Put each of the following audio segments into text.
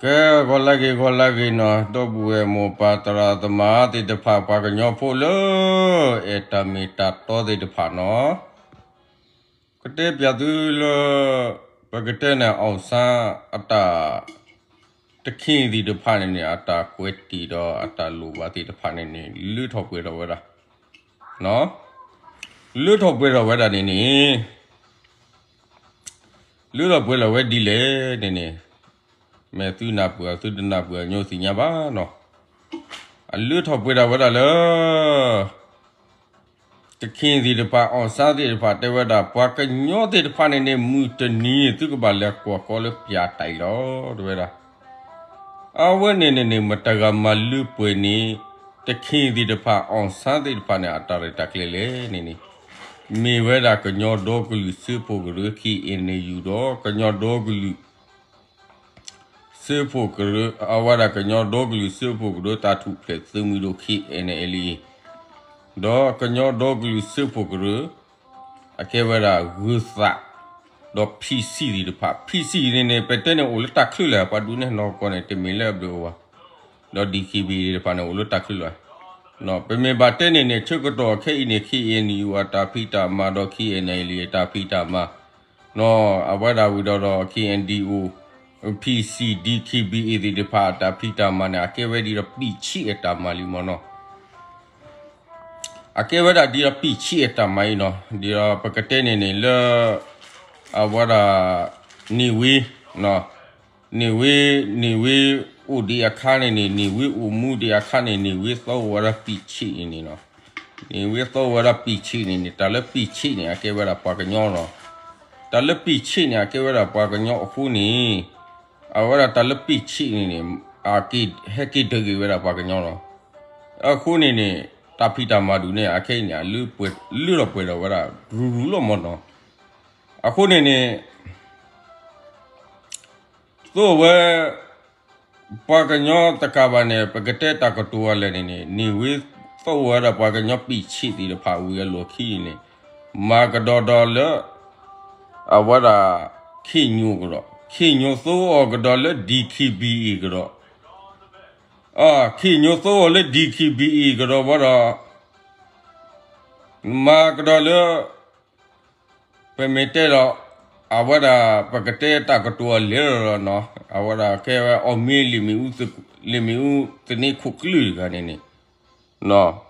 ကဲ ဂီၤလၢဂ့ၤ ဂီၤလၢဂ့ၤနီၤ, ဒီပုၢ်ဝဲၢ်မိၢ်ပၢ်သရၣ်သမါသ့ၣ်တဖၣ် ပှၤကညီဖိလၢ အဲၣ်တၢ်မ့ၢ်တၢ်တီသ့ၣ်တဖၣ်နီၤ, ကတဲပၠးသုလၢ ပကတဲန့ၣ် အောင်ဆန်း အတၢ် တခ့ၣ်သ့ၣ်တဖၣ်န့ၣ်န့ၣ် အတၢ်ကွဲးတ့ၢ်ဒီးအတၢ်လိၣ်ဘၣ်သ့ၣ်တဖၣ်န့ၣ်န့ၣ် လၢထီၣ်ပှဲၤထီၣ်ဝဲဒၣ်, လၢထီၣ်ပှဲၤထီၣ်ဝဲဒၣ်န့ၣ်န့ၣ် လၢထီၣ်ပှဲၤထီၣ်ဝဲဒ်လဲၣ်န့ၣ်န့ၣ်, မ့ၢ်သုနၢ်ပၢၢ် သုတနၢ်ပၢၢ် အညိသ့ၣ်ညါဘၣ်နီၤ, အလၢထီၣ်ပှဲၤထီၣ်ဝဲဒၣ်လၢ တခ့ၣ်သ့ၣ်တဖၣ် အောင်ဆန်း သ့ၣ်တဖၣ်တဲဝဲဒၣ် ပှၤကညီသ့ၣ်တဖၣ်န့ၣ်န့ၣ် မုၢ်တနံၤ သုကဘၣ်လဲၤကွၢ်ဃီလၢပၠးတၢ်အံၤလီၤ တဲဝဲဒၣ်. အဝဲန့ၣ်န့ၣ်န့ၣ် မတၤဂၤမၤလၢပှဲၤန့ၣ် တခ့ၣ်သ့ၣ်တဖၣ် အောင်ဆန်း သ့ၣ်တဖၣ်န့ၣ် အတၢ်ရဲၣ်တၢ်ကျဲၤလဲၣ်န့ၣ်န့ၣ်, မ့ၢ်ဝဲဒၣ်ကညီဒီကလုာ်စၢဖှိၣ်ကရၢ ခ့ၣ်အဲၣ်ယူၣ် ဒီးကညီဒီကလုာ် စၢဖှိၣ်ကရၢ, အဝဲဒၣ်ကညီဒီကလုာ်စၢဖှိၣ်ကရၢ တၢ်ထူၣ်ဖျဲးသုးမုၢ်ဒိၣ် ခ့ၣ်အဲၣ်ယူၣ် ဒီးကညီဒီကလုာ်စၢဖှိၣ်ကရၢ အကဲဝဲဒၣ်ဂုၤသး ဒီး PC သ့ၣ်တဖၣ်, PC န့ၣ်န့ၣ် ပတဲန့ၣ်အိၣ်လၢတၢ်ချၢလၢၤ ပှၤဒုးနဲၣ်နီၢ်ကီၢ်န့ၣ် တမ့ၢ်လၢအဘျုးအဝဲ, ဒီး DKBA သ့ၣ်တဖၣ်န့ၣ် အိၣ်လၢတၢ်ချၢလၢၤ, ပမ့ၢ်ဘၣ်တဲန့ၣ်န့ၣ် ဆၢကတီၢ်ခဲအံၤန့ၣ် ခ့ၣ်အဲၣ်ယူၣ် အတၢ်ဖံးတၢ်မၤဒီး ခ့ၣ်အဲၣ်ယူၣ် အတၢ်ဖံးတၢ်မၤ နီၤ, အဝဲဒၣ်ဝံၤဒီးဒီး ခ့ၣ်အဲၣ်ယူၣ် PC DKBA သ့ၣ်တဖၣ်အတၢ်ဖံးတၢ်မၤန့ၣ် အကဲဝဲဒ်ဒီး ပံၣ်ဆံး အတၢ်မၤလံမ့ၢ်နီၤ, အကဲဝဲဒၣ်ဒ်ဒီး ပံၣ်ဆံး အတၢ်မၤအံၤနီၤ, ဒ်ဒီးပကတဲန့ၣ်န့ၣ်လၢ အဝဲဒၣ် န့ၢ်ဝ့ န့ၢ်ဝ့ န့ၢ်ဝ့အိၣ်ဒံးအခါန့ၣ်န့ၣ် န့ၢ်ဝ့အိၣ်မူဒံးအခါန့ၣ် န့ၢ်ဝ့သီဝဲဒၣ်ပံၣ်ဆံးန့ၣ်န့ၣ်နီၤ, န့ၢ်ဝ့သီဝဲဒၣ်ပံၣ်ဆံးန့ၣ်န့ၣ် တၢ်လၢပံၣ်ဆံးန့ၣ် အကဲဝဲဒၣ်ပှၤကညီနီၤ, တၢ်လၢပံၣ်ဆံးန့ၣ် အကဲဝဲဒၣ်ပှၤကညီအဃိန့ၣ်, အဝဲဒၣ်တၢ်လၢပံၣ်ဆံးန့ၣ်န့ၣ် အက့ၤဟဲက့ၤဒုးဂ့ၤဝဲဒၣ်ပှၤကညီနီၤ, အဃိန့ၣ်န့ၣ် တၢ်ဖံးတၢ်မၤဒုးန့ၣ် အခဲအံၤန့ၣ် အလၢပှဲၤ လၢထီၣ်ပှဲၤထီၣ်ဝဲဒၣ် ရူၤရူၤလီၤမ့ၢ်နီၤ, အဃိန့ၣ်န့ၣ် သိၣ်ဝဲ ပှၤကညီတကးဘၣ်န့ၣ် ပကတဲတၢ်ကတိၤအလဲၣ်န့ၣ်န့ၣ် န့ၢ်ဝ့သီဝဲဒၣ်ပှၤကညီပံၣ်ဆံးသ့ၣ်တဖၣ်ဝံၤအလီၢ်ခံန့ၣ် မၤကဒီးဒီးလၢ အဝဲဒၣ် ခ့ၣ်ညိၣ်ကဒီး ခ့ၣ်ညိၣ်သီအီၤကဒီးလၢ DKBA ကဒီး, ခ့ၣ်ညိၣ်သီအီၤလၢ DKBA ကဒီးဝဲဒီး မၤကဒီးလၢ ပမ့ၢ်တဲဒီး အဝဲဒၣ် ပကတဲတၢ်ကတိၤအလဲၢ်လီၤနီၤ, အဝဲဒၣ်ကဲဝဲအီၣ်မ့ၢ် လ့ၣ်မ့ၣ်အူသန့ၣ်ခိၣ်ကျၢၢ်တဂၤန့ၣ်န့ၣ်,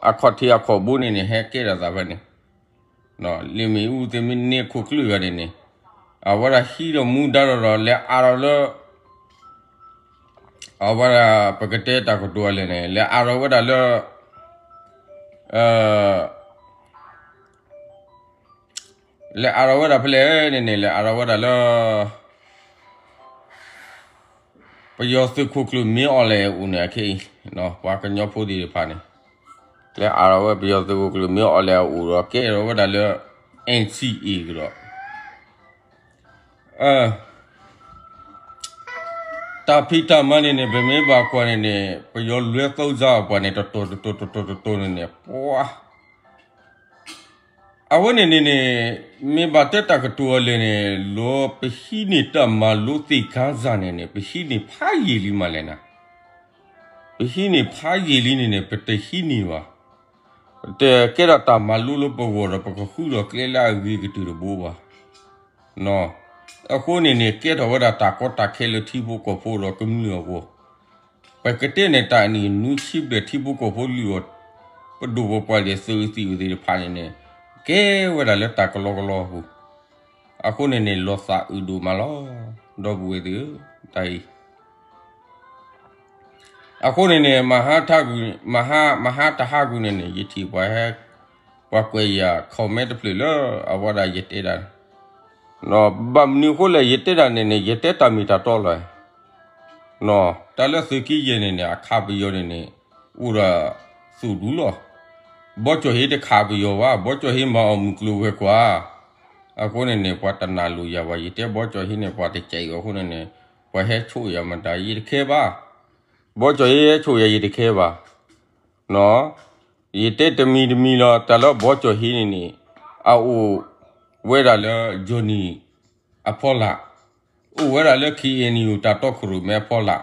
အခီၣ်ထံးအခီၣ်ဘိန့ၣ်န့ၣ် ဟဲကဲထီၣ်သးဖဲန့ၣ်, လ့ၣ်မ့ၣ်အူသန့ၣ်ခိၣ်ကျၢၢ်တဂၤန့ၣ်န့ၣ်, အဝဲဒၣ်ဟံးဒီးမူဒါဒီးဒီး လဲၤအါထီၣ်လၢ အဝဲဒၣ် ပကတဲတၢ်ကတိၤအလဲၢ်န့ၣ် လဲၤအါထီၣ်ဝဲဒၣ်လၢ လဲၤအါထီၣ်ဝဲဒၣ်ဖဲလဲၣ်န့ၣ်န့ၣ် လဲၤအါထီၣ်ဝဲဒၣ်လၢ ပယီၤသုးခိၣ်ကျၢၢ်မ့ၢ်အီၤလဲၣ်အအိၣ်န့ၣ် အခဲအံၤ ပှၤကညီဖိသ့ၣ်တဖၣ်န့ၣ် လဲၤအါထီၣ်ဝဲ ပယီၤသုးခိၣ်ကျၢၢ်မ့ၢ်အီၤလဲၣ်အအိၣ်ဒီး ကဲထီၣ်ဝဲဒၣ်လၢ NCA ကဒီး တၢ်ဖံးတၢ်မၤန့ၣ်န့ၣ် ပမ့ၢ်ဘၣ်ကွၢ်န့ၣ်န့ၣ် ပယီၤလွဲၢ်သီစါအပှၤန့ၣ် တတီၤတတီၤတတီၤတတီၤန့ၣ်န့ၣ် ပှၤ အဝဲန့ၣ်န့ၣ်န့ၣ် မ့ၢ်ဘၣ်တဲတၢ်ကတိၤအလဲၢ်န့ၣ် လီၤပဟံးန့ၢ်တၢ်မၤလိသ့ၣ်ခါစၢ်န့ၣ်န့ၣ် ပဟံးန့ၢ်ဖးယံာ်လံမးလဲၣ်နၤ, ပဟံးန့ၢ်ဖးယံာ်လံန့ၣ်န့ၣ် ပတဟံးန့ၢ်ဘၣ်. တကဲထီၣ်တၢ်မၤလိလၢပဂီၢ်ဒီး ပကဃုဒီးကျဲလၢအဂ့ၤကတၢၢ်တဘိဘၣ်. အဃိန့ၣ်န့ၣ် ကဲထီၣ်ဝဲဒၣ်တၢ်ကီတၢ်ခဲလၢထံဖိကီၢ်ဖိဒီးကမျၢၢ်အဂီၢ်, ပကတဲန့ၣ် တၢ်အနံၣ်နွံဆံဘျဲၣ်ထံဖိကီၢ်ဖိလုၢ်အီၤ ပဒိၣ်ပပှၢ်ဒဲးသုးသံၣ်သ့ၣ်တဖၣ်န့ၣ်န့ၣ် ကဲဝဲဒၣ်လၢတၢ်ကလီကလီအပူၤ, အဃိန့ၣ်န့ၣ် လီၤသးအုးဒိၣ်မးလီၤ. ဒီပုၢ်ဝဲၢ်သ့ၣ်ဧၢ, တၢ်အံၤ အဃိန့ၣ်န့ၣ် မဟါထါဂုၤ မဟါ မဟါတဟါဂုၤန့ၣ်န့ၣ် ယထံၣ်ပှၤဟဲ ပှၤကွဲးယၤ comment တဖျၢၣ်လၢအဝဲဒၣ်ယတဲဒၣ်, ဘၣ်မနုၤအဃိလဲၣ် ယတဲဒၣ်န့ၣ်န့ၣ် ယတဲတၢ်မ့ၢ်တၢ်တီလီၤ. တၢ်လၢသုးက့ယဲၢ်န့ၣ်န့ၣ် အခးပယီၤန့ၣ်န့ၣ် အိၣ်ဒီးသူၣ်ဒူလီၤ. ဘီကၠီၣ်ဟ့တခးပယီၤဘၣ်, ဘီကၠီၣ်ဟ့မၤအီၣ်မုၢ်ကျိၤဝဲၤကွာ်, အဃိန့ၣ်န့ၣ် ပှၤတနာ်လိာ်ယၤဘၣ်, ယတဲဘီကၠီၣ်ဟ့န့ၣ် ပှၤတကဲအံၤအဃိန့ၣ်န့ၣ် ပှၤဟဲဆိၣ်ယၤမတၤ ယတခဲဘၣ်, ဘီကၠီၣ်ဟ့ဟဲဆိၣ်ယၤ ယတခဲဘၣ်. ယတဲတမံၤတမံၤလီၤ, တၢ်လၢဘီကၠီၣ်ဟ့န့ၣ်န့ၣ် အအိၣ်ဝဲဒၣ်လၢ Johnny အဖီလာ်, အိၣ်ဝဲဒၣ်လၢ ခ့ၣ်အဲၣ်ယူၣ် တၢ်တီခိၣ်ရိၣ်မဲအဖီလာ်,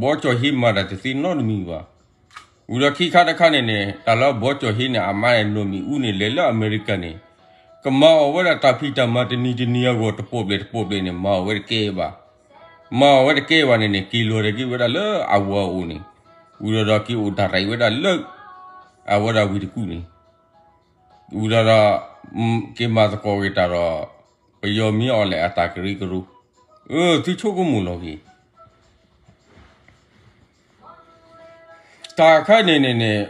ဘီကၠီၤဟ့မၤတၢ်တသ့နီတမံၤဘၣ်. ဝံၤဒီးခံခါတခါန့ၣ်န့ၣ် တၢ်လၢဘီကၠီၤဟ့န့ၣ် အမါန့ၣ်နီၢ်မံၤအူန့ၣ် လဲၤလၢအမဲရကၤန့ၣ် ကမၤအီၣ်ဝဲဒၣ်တၢ်ဖံးတၢ်မၤတနံၤတနံၤအဂီၢ် တပိာ်ဘျဲၣ်တပိာ်ဘျဲၣ်န့ၣ် မၤအီၣ်ဝဲတကဲဘၣ်. မၤအီၣ်ဝဲတကဲဘၣ်န့ၣ်န့ၣ် က့ၤလီၤတက့ၢ်ဝဲဒၣ်လၢအဝၤအအိၣ်န့ၣ် ဝံၤဒီးဒီးက့ၤအိၣ်ဒၣ်ရံးဝဲဒၣ်လၢ အဝဲဒၣ်ဝံၤတကူၣ်န့ၣ် ဝံၤဒီးဒီး က့ၤမၤသကိးက့ၤတၢ်ဒီး ပယီၤမ့ၢ်အီၤလဲၣ်အတၢ်ကရၢကရိ အၢ သုဆိကမိၣ်လီၤက့ၤ တၢ်အခါန့ၣ်န့ၣ်န့ၣ်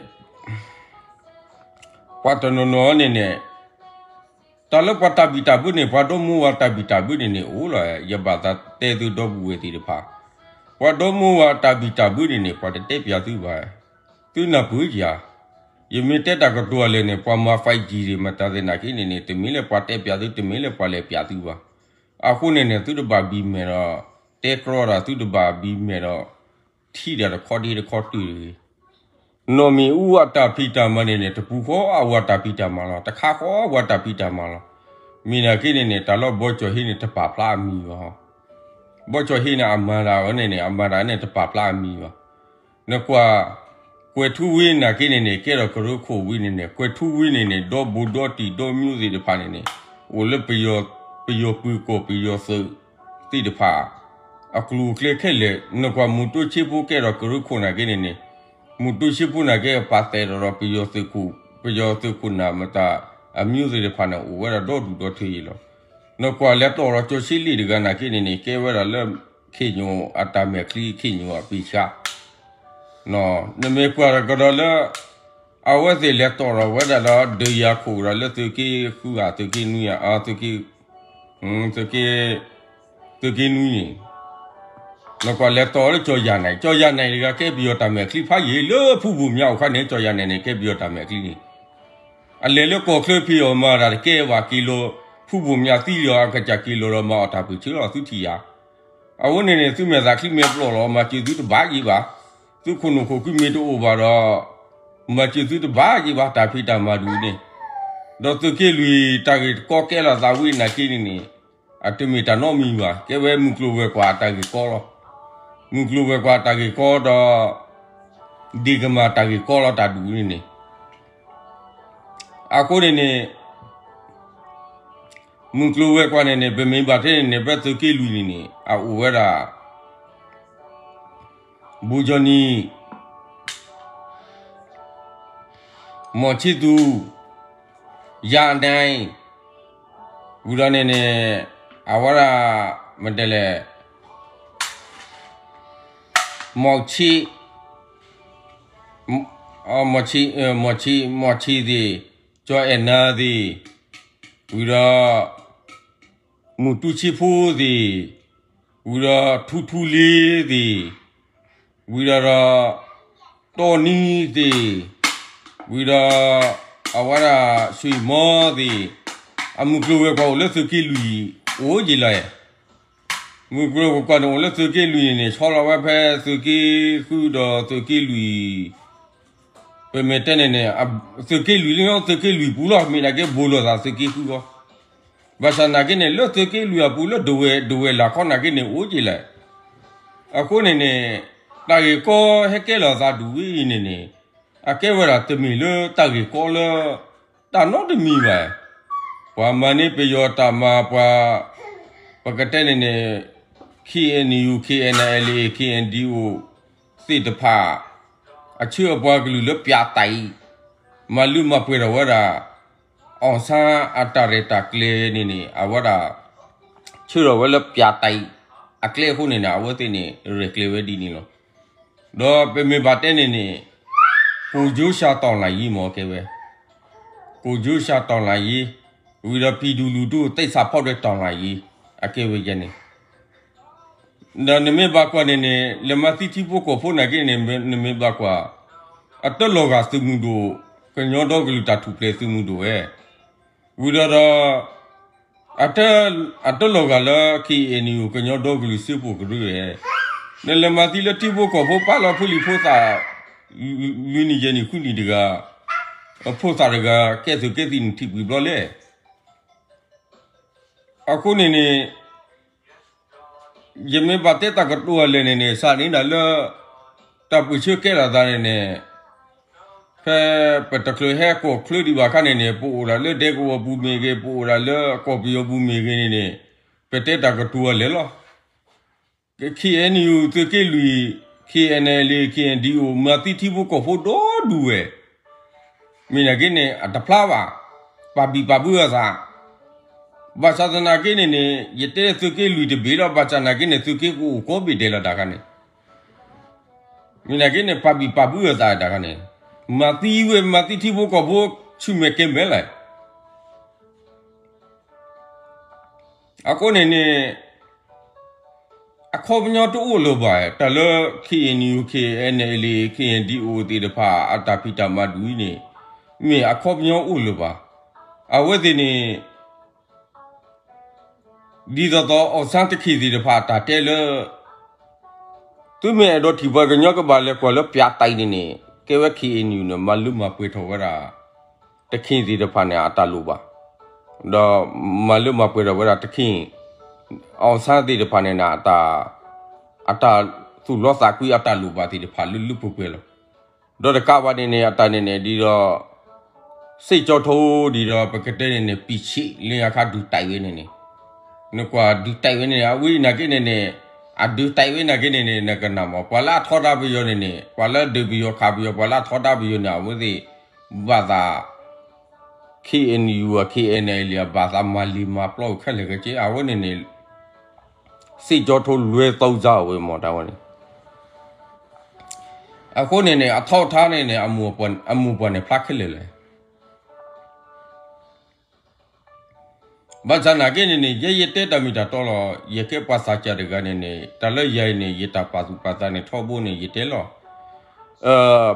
ပှၤတနီၤနီၤန့ၣ်န့ၣ် တၢ်လၢပှၤတၢ်ဘံၣ်တၢ်ဘၢန့ၣ် ပှၤဒီမါဝၤတၢ်ဘံၣ်တၢ်ဘၢန့ၣ်န့ၣ် အိၣ်လီၤ ယဘၣ်သးတဲသုဒီပုၢ်ဝဲၢ်သ့ၣ်တဖၣ် ပှၤဒီမါဝၤတၢ်ဘံၣ်တၢ်ဘၢန့ၣ်န့ၣ် ပှၤတတဲပၠးသုဘၣ်. သုနၢ်ပၢၢ်ယၤ ယမ့ၢ်တဲတၢ်ကတိၤအလဲၣ်န့ၣ် ပှၤမၤ five G ဒံးမတၤသ့ၣ်နာ်က့န့ၣ်န့ၣ် တမ့ၢ်လၢပှၤတဲပၠးသု တမ့ၢ်လၢပှၤလဲၤပၠးသုဘၣ်. အဃိန့ၣ်န့ၣ် သုတဘၣ်ဘံၣ်မဲာ်ဒီး တဲကြီတၢ် သုတဘၣ်ဘံၣ်မဲာ်ဒီး ထံၣ်တၢ်တခီဒ့တခီတုၤတဂ့ၤ. နီၢ်မံၤအူအတၢ်ဖံးတၢ်မၤန့ၣ်န့ၣ် တပူၤဃီအဝၤတၢ်ဖံးတၢ်မၤလီၤ. တခါဃီအဝၤတၢ်ဖံးတၢ်မၤလီၤ. မ့ၢ်နာ်က့န့ၣ်န့ၣ် တၢ်လၢဘီကၠီၤဟ့န့ၣ် တပာ်ဖျါအမံၤဘၣ်. ဘီကၠီၤဟ့န့ၣ် အမၤတၢ်အီၤန့ၣ်န့ၣ် အမၤတၢ်န့ၣ် တပာ်ဖျါအမံၤဘၣ်. နကွၢ် ကွဲၤထူဝ့နာ်က့န့ၣ်န့ၣ် ကဲထီၣ်ကရၢခိၣ်ဝ့န့ၣ်န့ၣ် ကွဲၤထူဝ့န့ၣ်န့ၣ် ဒီဘိဒီတံၢ်ဒီမၠိသ့ၣ်တဖၣ်န့ၣ်န့ၣ် အိၣ်လၢ ပယီၤပၢၤကီၢ်ပယီၤသုးသ့ၣ်တဖၣ် အကျိၤအကျဲခဲလၢာ် နကွၢ်မူတူဆ့ဖိကဲထီၣ်ကရၢခိၣ်နာ်က့န့ၣ်န့ၣ် မူတူဆ့ဖိနာ်က့ ပာ်သဲးဒီးဒီးပယီၤသုးခိၣ် ပယီၤသုးခိၣ်နၢ်မတၤ အမၠိသ့ၣ်တဖၣ်န့ၣ် အိၣ်ဝဲဒၣ်ဒီဒူၣ်ဒီထၢအံၤလီၤ. နကွၢ်လဲၤတီၣ်ဒီးကၠီဆ့လ့ၣ်တဂၤနာ်က့န့ၣ်န့ၣ် ကဲဝဲဒၣ်လၢ ခ့ၣ်ညိၣ်အတၢ်မဲာ်ချံ ခ့ၣ်ညိၣ်အပ့ၤဆါ နမ့ၢ်ကွၢ်ကဒီးလၢ အဝဲသ့ၣ်လဲၤတီၣ်ဒီးဝဲဒၣ်လၢ ဒုးယၤခိၣ်ဒီးလၢသုးက့ဃုဂၤ သုးက့နွံဂၤ သုးက့ သုးက့ သုးက့နွံန့ၣ် နကွၢ်လဲၤတီၣ်လၢကၠီယၤနဲၣ် ကၠီယၤနဲၣ်တဂၤကဲပယီၤတၢ်မဲာ်ချံဖးယံာ်လၢဖုဘိၣ်မၠးအိၣ်ခါန့ၣ် ကၠီယၤနဲၣ်န့ၣ် ကဲပယီၤတၢ်မဲာ်ချံန့ၣ် အလဲၤလၢကီၢ်ချၢဖံးအီၣ်မၤတၢ်တကဲဘၣ်က့ၤလီၤ ဖုဘိၣ်မၠးသံလီၤအကစၢ်က့ၤလီၤဒီးမၤအီၣ်တၢ်ပၢၢ်ဆၢလီၤသုထံၣ်ယၤ အဝဲန့ၣ်န့ၣ် သုမဲာ်သးချံမဲာ်ပျီၢ်လီၤ မၤစၢၤသုတဘၣ်ယံၤဘၣ်. သုခိၣ်နူာ်ခိၣ်ခုမ့ၢ်တအိၣ်ဘၣ်ဒီး မၤစၢၤသုတဘၣ်ယံၤဘၣ် တၢ်ဖံးတၢ်မၤဒူၣ်န့ၣ် ဒီးသုးက့လွံၢ်တၢ်ဂ့ၢ်တကီကဲလီၤသးဝံၤနာ်က့န့ၣ်န့ၣ် အတမ့ၢ်တၢ်နီတမံၤဘၣ် ကဲဝဲမုၢ်ကျိၤဝဲၤကွာ်အတၢ်ဂ့ၢ်ကီလီၤ. မုၢ်ကျိၤဝဲၤကွာ်အတၢ်ဂ့ၢ်ကီဒီး ဒ့ၣ်ကမၣ်တၢ်ဂ့ၢ်ကီလီၤတၢ်ဒူၣ်န့ၣ်န့ၣ် အဃိန့ၣ်န့ၣ် မုၢ်ကျိၤဝဲၤကွာ်န့ၣ်န့ၣ် ပမ့ၢ်ဘၣ်တဲန့ၣ်န့ၣ် ဖဲသုးက့လွံၢ်န့ၣ်န့ၣ် အအိၣ်ဝဲဒၣ် ဘူကၠီနံၤ မီၢ်ဆံသူ ယၤနဲၣ် ဝံၤဒီးန့ၣ်န့ၣ် အဝဲဒၣ် မတၤလဲၣ် မီၢ်ဆံ မီၢ်ဆံ မီၢ်ဆံ မီၢ်ဆံသ့ၣ် ကၠီအဲၣ်နၤသ့ၣ် ဝံၤဒီး မူတူဆံဖိသ့ၣ် ဝံၤဒီးထူထူလ့သ့ၣ် ဝံၤဒီးဒီး တီနံသ့ၣ် ဝံၤဒီး အဝဲဒၣ် ဆွံၣ်မီသ့ၣ် အမုၢ်ကျိၤဝဲၤကွာ်အိၣ်လၢသုးက့လွံၢ် အိၣ်ယံၤလီၤ. မုၢ်ကျိၤဝဲၤကွာ်န့ၣ်အိၣ်လၢသုးက့လွံၢ်န့ၣ်န့ၣ် ဆီလီၤဝဲဖဲသုးက့ဃုဒီးသုးက့လွံၢ် ပမ့ၢ်တဲန့ၣ်န့ၣ် သုးက့လွံၢ်လၢသုးက့လွံၢ်ပူၤလီၤ မ့ၢ်ဒၣ်က့ဘိလီၤသးသုးက့ဃုဂီၢ် ဘၣ်ဆၣ်နာ်က့န့ၣ် လၢသုးက့လွံၢ်အပူၤလၢဒဝဲၢ်ဒဝဲၢ်လၢ်ခီနာ်က့န့ၣ် အိၣ်က့ၤလဲၣ်. အဃိန့ၣ်န့ၣ် တၢ်ဂ့ၢ်ကီဟဲကဲလီၤသးဒူၣ်ဝဲအံၤန့ၣ်န့ၣ် အကဲဝဲဒၣ်တမ့ၢ်လၢတၢ်ဂ့ၢ်ကီလၢ တၢ်နီတမံၤဘၣ်. ပှၤမၤန့ၢ်ပယီၤတၢ်မၤပှၤ ပကတဲန့ၣ်န့ၣ် KNU KNLA KNDO သ့ၣ်တဖၣ် အဆှၢအပှၤကလုာ်လၢပၠးတၢ်အံၤ မၤလုၢ်မၤပှဲၤထီၣ်ဝဲဒၣ် အောင်ဆန်းအတၢ်ရဲၣ်တၢ်ကျဲၤန့ၣ်န့ၣ် အဝဲဒၣ် ဆှၢထီၣ်ဝဲလၢပၠးတၢ်အံၤ အကျဲအဃိန့ၣ်န့ၣ် အဝဲသ့ၣ်န့ၣ် ရဲၣ်ကျဲၤဝဲဒ်န့ၣ်လီၤ. ဒီးပမ့ၢ်ဘၣ်တဲန့ၣ်န့ၣ် ကိုယ်ကျိုးရှားတော်လှန်ရေးမ့ၢ်ကဲဝဲ ကိုယ်ကျိုးရှားတော်လှန်ရေး ဝံၤဒီး ပြည်သူလူထုသစ္စာဖောက်တဲ့တော်လှန်ရေး အကဲဝဲယဲန့ၣ် ဒီးနမ့ၢ်ဘၣ်ကွၢ်န့ၣ်န့ၣ် လဲၤမၤသံထံဖိကီၢ်ဖိနာ်က့န့ၣ် နမ့ၢ်ဘၣ်ကွၢ် အတလီၤဂာ်သုးမုၢ်ဒိၣ် ကညီဒီကလုာ်တၢ်ထူၣ်ဖျဲးသုးမုၢ်ဒိၣ်ဝဲ ဝံၤဒီးဒီး အတလီၤဂာ်လၢ KNU ကညီဒီကလုာ်စၢဖှိၣ်ကရၢဝဲ နလဲၤမၤသံလၢထံဖိကီၢ်ဖိပာ်လီၤဖိလံၤဖိသၣ် လွံၢ်နံၣ်ယဲၢ်နံၣ်ဃုနံၣ်တဂၤ ဖိသၣ်တဂၤ ကဲသုးကဲသံၣ်နထံၣ်ပှံၤဘျီလဲၣ်. အဃိန့ၣ်န့ၣ် ယမ့ၢ်ဘၣ်တဲတၢ်ကတိၤအလဲၣ်န့ၣ်န့ၣ် စးန့ၣ်ဒၣ်လၢ တၢ်ပၢၢ်ဆၢကဲထီၣ်သးန့ၣ်န့ၣ် ဖဲပတချုးဟဲကီၢ်ချၢဒံးဘၣ်အခါန့ၣ်န့ၣ် ပအိၣ်ဒၣ်လၢဒဲကဝီၤပူၤမ့ၢ်ဂ့ၤ, ပအိၣ်ဒၣ်လၢကီၢ်ပယီၤပူၤမ့ၢ်ဂ့ၤန့ၣ်န့ၣ် ပတဲတၢ်ကတိၤအလဲၣ်လီၤ. ခ့ၣ်အဲၣ်ယူၣ် သုးက့လွံၢ်, ခ့ၣ်အဲၣ်အဲၣ်လ်အ့ၣ်, ခ့ၣ်အဲၣ်ဒံၣ်အိၣ် မၤသံထံဖိကီၢ်ဖိဒီဒူၣ်ဝဲ မ့ၢ်နာ်က့န့ၣ် အတဖျါဘၣ်, ပာ်ဘံၣ်ပာ်ဘုအသး, ဘၣ်ဆၣ်သနာ်က့န့ၣ်န့ၣ် ယတဲသုးက့လွံၢ်တဘ့ၣ်ဒီး ဘၣ်ဆၣ်နာ်က့န့ၣ် သုးက့ကအိၣ်ကိးဘ့ၣ်ဒဲးလီၤတၢ်ခါန့ၣ်, မ့ၢ်နာ်က့န့ၣ် ပာ်ဘံၣ်ပာ်ဘုအသးတၢ်ခါန့ၣ်, မၤသံဝဲ မၤသံထံဖိကီၢ်ဖိ ဆူၣ်မဲာ်ကဲမဲာ်လဲၣ် အဃိန့ၣ်န့ၣ် အခီပညီတအိၣ်လၢၤဘၣ်, တၢ်လၢ ခ့ၣ်အဲၣ်ယူၣ် ခ့ၣ်အဲၣ်အဲၣ်လ်အ့ၣ် ခ့ၣ်အဲၣ်ဒံၣ်အိၣ်သ့ၣ်တဖၣ် အတၢ်ဖံးတၢ်မၤဒ်အံၤန့ၣ် မ့ၢ်အခီပညီအိၣ်လၢၤဘၣ်. အဝဲသ့ၣ်န့ၣ် ဒ်သိးသိး အီၣ်ဆၣ်တခ့ၣ်သ့ၣ်တဖၣ်အတၢ်တဲလၢ သုမ့ၢ်အဲၣ်ဒိးထံၣ်ပှၤကညီကဘၣ်လဲၤကွၢ်လၢပၠးတံာ်န့ၣ်န့ၣ် ကဲဝဲ ခ့ၣ်အဲၣ်ယူၣ်န့ၣ် မၤလၢမၤပှဲၤထီၣ်ဝဲဒၣ် တခ့ၣ်သ့ၣ်တဖၣ်န့ၣ် အတၢ်လိၣ်ဘၣ်, ဒီးမၤလၢမၤပှဲၤထီၣ်ဝဲဒၣ်တခ့ၣ်, အီၣ်ဆၣ်သ့ၣ်တဖၣ်န့ၣ်န့ၣ် အတၢ်သူၣ်လီသးကွံအတၢ်လိၣ်ဘၣ်သ့ၣ်တဖၣ်လၢလၢပှဲၤပှဲၤလီၤ. ဒီးတကးဘၣ်န့ၣ်န့ၣ် အတၢ်န့ၣ်န့ၣ် ဒ်ဒီး စ့ၣ်ကၠီထိဒ်ဒီး ပကတဲန့ၣ်န့ၣ် ပံာ်ဆံးလၢညါခါဒုးတၢ်ဝဲန့ၣ်န့ၣ်, နကွၢ်ဒုးတၢ်ဝဲန့ၣ် အဝဲအံၤနာ်က့န့ၣ်န့ၣ် အဒုးတၢ်ဝဲနာ်က့န့ၣ်န့ၣ် နကနၣ်မး ပှၤလၢအထီဒါပယီၤန့ၣ်န့ၣ် ပှၤလၢဒုးပယီၤခးပယီၤ ပှၤလၢအထီဒါပယီၤန့ၣ် အဝဲသ့ၣ် ဘၣ်သး ခ့ၣ်အဲၣ်ယူၣ် ခ့ၣ်အဲၣ်အဲၣ်လ်အ့ၣ် အဘၣ်သးမၤလံၤမၤပျီခဲလၢာ်ခဲဆ့ အဝဲန့ၣ်န့ၣ် စ့ၣ်ကၠီထိလွဲၢ်သီစါဝဲမး တၢ်ဝဲန့ၣ် အဃိန့ၣ်န့ၣ် အထီအထါန့ၣ်န့ၣ် အမိၢ်ပှၢ်န့ၣ်ဖျါခဲလၢာ်လဲၣ်. ဘၣ်ဆၣ်နာ်က့န့ၣ်န့ၣ် ယဲယတဲတၢ်မ့ၢ်တၢ်တီလီၤ. ယကဲပှၤသးစၢ်တဂၤန့ၣ်န့ၣ် တၢ်လၢယၤအံၤန့ၣ် ယတၢ်ပာ်သူၣ်ပာ်သးန့ၣ်ထီဘိန့ၣ် ယတဲလီၤ.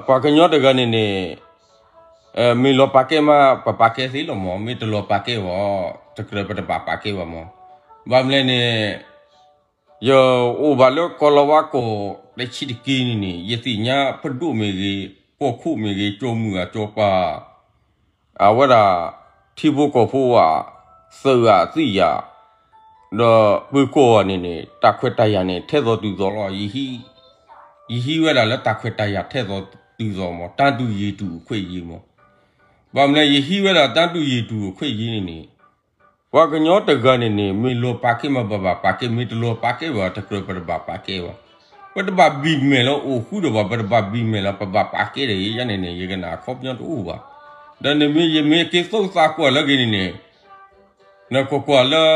ပှၤကညီတဂၤန့ၣ်န့ၣ် မ့ၢ်လီၤပာ်ကဲမး ပပာ်ကဲသ့လီၤမး, မ့ၢ်တလီၤပာ်ကဲဘၣ် တကြၢးပတဘၣ်ပာ်ကဲဘၣ်မး. ဘၣ်မနုၤလဲၣ်န့ၣ် ယအိၣ်ဘၣ်လၢကီၢ်လီၤဝါကီၢ်တဆံးတက့ၢ်န့ၣ်န့ၣ် ယသ့ၣ်ညါပဒိၣ်မ့ၢ်ဂ့ၤ, ကီၢ်ခိၣ်မ့ၢ်ဂ့ၤ, ကၠီမုၢ်အကၠီပၤ အဝဲဒၣ် ထံဖိကီၢ်ဖိဧါ, သုးဧါ, သံၣ်ဧါ, ဒီးပၢၤကီၢ်ဧါန့ၣ်န့ၣ် တၢ်ခွဲးတၢ်ယာ်န့ၣ် ထဲသိးတုၤသိးလီၤ. ယဟံးဝဲဒၣ်လၢတၢ်ခွဲးတၢ်ယာ်ထဲသိးတုၤသိးမး, တၢ်တူၢ်ယံၤတူၢ်အခွဲးယံၤမး. ဘၣ်မနုၤလဲၣ် ယဟံးဝဲဒၣ်တၢ်တူၢ်ယံၤတူၢ်အခွဲးယံၤန့ၣ်န့ၣ် ပှၤကညီတဂၤန့ၣ်န့ၣ် မ့ၢ်လီၤပာ်ကဲမး ပဘၣ်ပာ်ကဲ, မ့ၢ်တလီၤပာ်ကဲဘၣ် တကြၢးပတဘၣ်ပာ်ကဲဘၣ်. ပတဘၣ်ဘံၣ်မဲာ်လၢအိၣ်ဃုာ်ဒီးဘၣ်, ပတဘၣ်ဘံၣ်မဲာ်လၢ ပဘၣ်ပာ်ကဲဒီး ယဲန့ၣ်န့ၣ် ယကနၣ်အခီပညီတအိၣ်ဘၣ်. ဒီးနမ့ၢ် ယမ့ၢ်က့ၤသိသးကွၢ်လၢအဂ့ၢ်န့ၣ်န့ၣ် နကကွၢ်လၢ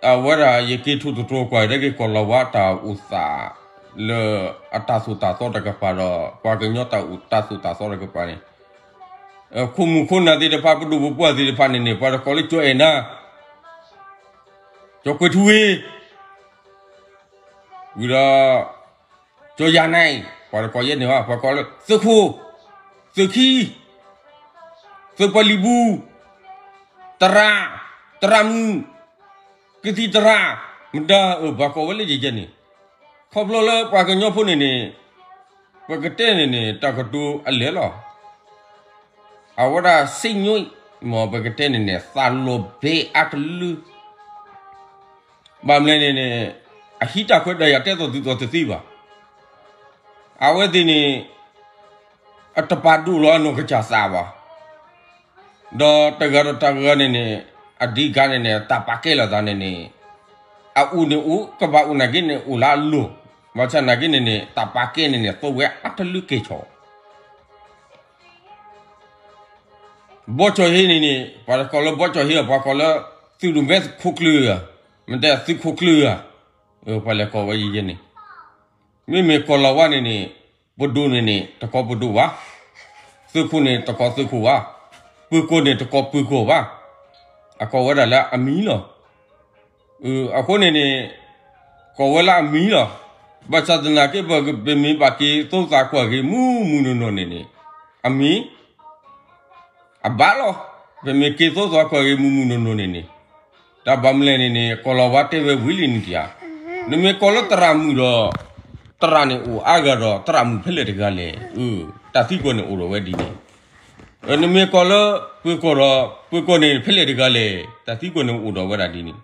အဝဲဒၣ် ယက့ၤထူၣ်သတြီၤကွၢ် ဒ်က့ၤကီၢ်လီၤဝါတၢ်အိၣ်သးလၢအတၢ်သိၣ်တၢ်သီတကပၤဒီး ပှၤကညီတၢ်အိၣ်တၢ်သိၣ်တၢ်သီတကပၤန့ၣ် ခိၣ်မူၣ်ခိၣ်နၢ်သ့ၣ်တဖၣ် ပဒိၣ်ပပှၢ်သ့ၣ်တဖၣ်န့ၣ်န့ၣ် ပှၤတကိးလၢကၠီအဲၣ်နၤ, ကၠီကွဲၤထူဝ့ၣ် ဝံၤဒီး ကၠီယၤနဲၣ်, ပှၤတကိးယဲန့ၣ်ဘၣ်, ပှၤကိးလၢ သုးခိၣ်, သုးခံ, သုးပှၤလံၤပူၤ, သရၣ်, သရၣ်မုၣ်, ကသံၣ်သရၣ်, မတၤအၢ ပှၤကိးဝဲလၢယဲန့ၣ်, ခီဖျိလၢပှၤကညီဖိန့ၣ်န့ၣ် ပကတဲန့ၣ်န့ၣ် တၢ်ကတိၤအလဲၣ်လီၤ. အဝဲဒၣ်စ့ၣ်ညိၣ် မ်ပကတဲန့ၣ်န့ၣ် သးလီၤဘဲအါတလၢ ဘၣ်မနုၤလဲၣ်န့ၣ်န့ၣ် အဟံးတၢ်ခွဲးတၢ်ယာ်ထဲသိးတုၤသိးတသ့ဘၣ်. အဝဲသ့ၣ်န့ၣ် အတပာ်ဒိၣ်လီၤအနီၢ်ကစၢ်သးဘၣ်. ဒီးတဂၤဒီးတဂၤန့ၣ်န့ၣ် အဓိကန့ၣ်န့ၣ် တၢ်ပာ်ကဲလိာ်သးန့ၣ်န့ၣ် အအိၣ်န့ၣ်အိၣ် ကဘၣ်အိၣ်နာ်က့န့ၣ် အိၣ်လၢအလိၤ, ဘၣ်ဆၣ်နာ်က့န့ၣ်န့ၣ် တၢ်ပာ်ကဲန့ၣ်န့ၣ် သိဝဲအါတလၢကဲၣ်ဆိး ဘီကၠီၣ်ဟ့န့ၣ်န့ၣ် ပှၤတကိးလၢဘီကၠီၣ်ဟ့ ပှၤကိးလၢ သုးဒိၣ်မဲခိၣ်ကျၢၢ်ဧါ, မ့ၢ်တဲသုးခိၣ်ကျၢၢ်ဧါ, ပှၤလဲၤကိးဝဲယဲန့ၣ်, မ့မ့ၢ်ကီၢ်လီၤဝါန့ၣ်န့ၣ် ပဒိၣ်န့ၣ်န့ၣ် တကိးပဒိၣ်ဘၣ်, သုးခိၣ်န့ၣ်တကိးသုးခိၣ်ဘၣ်, ပၢၤကီၢ်န့ၣ်တကိးပၢၤကီၢ်ဘၣ်, အကိးဝဲဒၣ်လၢအမံၤလီၤ. အဃိန့ၣ်န့ၣ် ကိးဝဲလၢအမံၤလီၤ. ဘၣ်ဆၣ်သနာ်က့ ပမ့ၢ်ဘၣ်က့ၤသိသးကွၢ်က့ၤမုၢ်မုၢ်နီၢ်နီၢ်န့ၣ်န့ၣ် အမံၤ အဘၣ်လီၤ. ပမ့ၢ်က့ၤသိသးကွၢ်က့ၤမုၢ်မုၢ်နီၢ်နီၢ်န့ၣ်န့ၣ် တၢ်ဘၣ်မနုၤလဲၣ်န့ၣ်န့ၣ် ကီၢ်လီၤဝါတဲဝဲဝံၤလံန့ၣ်တယၤ, နမ့ၢ်ကိးလၢသရၣ်မုၣ်ဒီး သရၣ်န့ၣ်အိၣ်အါဂၤဒီး သရၣ်မုၣ်ဖဲလဲၣ်တဂၤလဲၣ်, တၢ်သံကွၢ်န့ၣ်အိၣ်ဒီးဝဲဒ်န့ၣ်. နမ့ၢ်ကိးလၢပၢၤကီၢ်ဒီး ပၢၤကီၢ်န့ၣ်ဖဲလဲၣ်တဂၤလဲၣ်, တၢ်သံကွၢ်န့ၣ်အိၣ်ဒီးဝဲဒၣ်ဒ်န့ၣ်.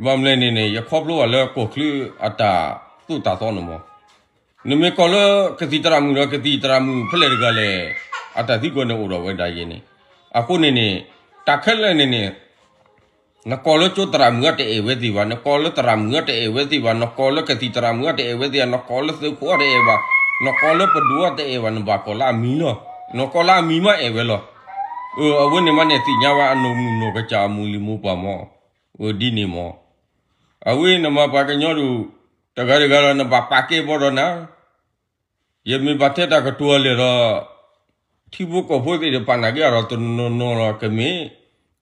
ဘၣ်မနုၤလဲၣ်န့ၣ်န့ၣ် ယခီဖျိဘၣ်လၢကီၢ်ချၢအတၢ်သိၣ်တၢ်သီန့ၣ်မး, နမ့ၢ်ကိးလၢကသံၣ်သရၣ်မုၣ်ဒီး ကသံၣ်သရၣ်မုၣ်ဖဲလဲၣ်တဂၤလဲၣ်, အတၢ်သံကွၢ်န့ၣ်အိၣ်ဒီးဝဲဒၣ်ယဲန့ၣ်, အဃိန့ၣ်န့ၣ် တၢ်ခဲလၢာ်န့ၣ်န့ၣ် နကိးလၢကၠိသရၣ်မုၣ်အတအဲၣ်ဝဲသ့ၣ်ဘၣ်, နကိးလၢသရၣ်မုၣ်အတအဲၣ်ဝဲသ့ၣ်ဘၣ်, နကိးလၢကသံၣ်သရၣ်မုၣ်အတအဲၣ်ဝဲသ့ၣ်ဘၣ်, နကိးလၢသုးခိၣ်အတအဲၣ်ဘၣ်, နကိးလၢပဒိၣ်အတအဲၣ်ဘၣ်, နဘၣ်ကိးလၢအမံၤလီၤ. နကိးလၢအမံၤမးအဲၣ်ဝဲလီၤ. အဝဲန့ၣ်မးန့ၣ်သ့ၣ်ညါဝဲအနီၢ်မုၢ်နီၢ်ကစၢ်အမိၢ်လံၤမိၢ်ပှၢ်မး, ဒ်န့ၣ်မး, အဝဲနမၤပှၤကညီဒိၣ် တဂၤတဂၤလီၤ နဘၣ်ပာ်ကဲဘီဒီးနၤ ယမ့ၢ်ဘၣ်ထဲတၢ်ကတိၤအလဲၣ်ဒီး ထံဖိကီၢ်ဖိသ့ၣ်တဖၣ်နာ်က့အဒီးတနီၤနီၤလီၤ ကမ့ၢ်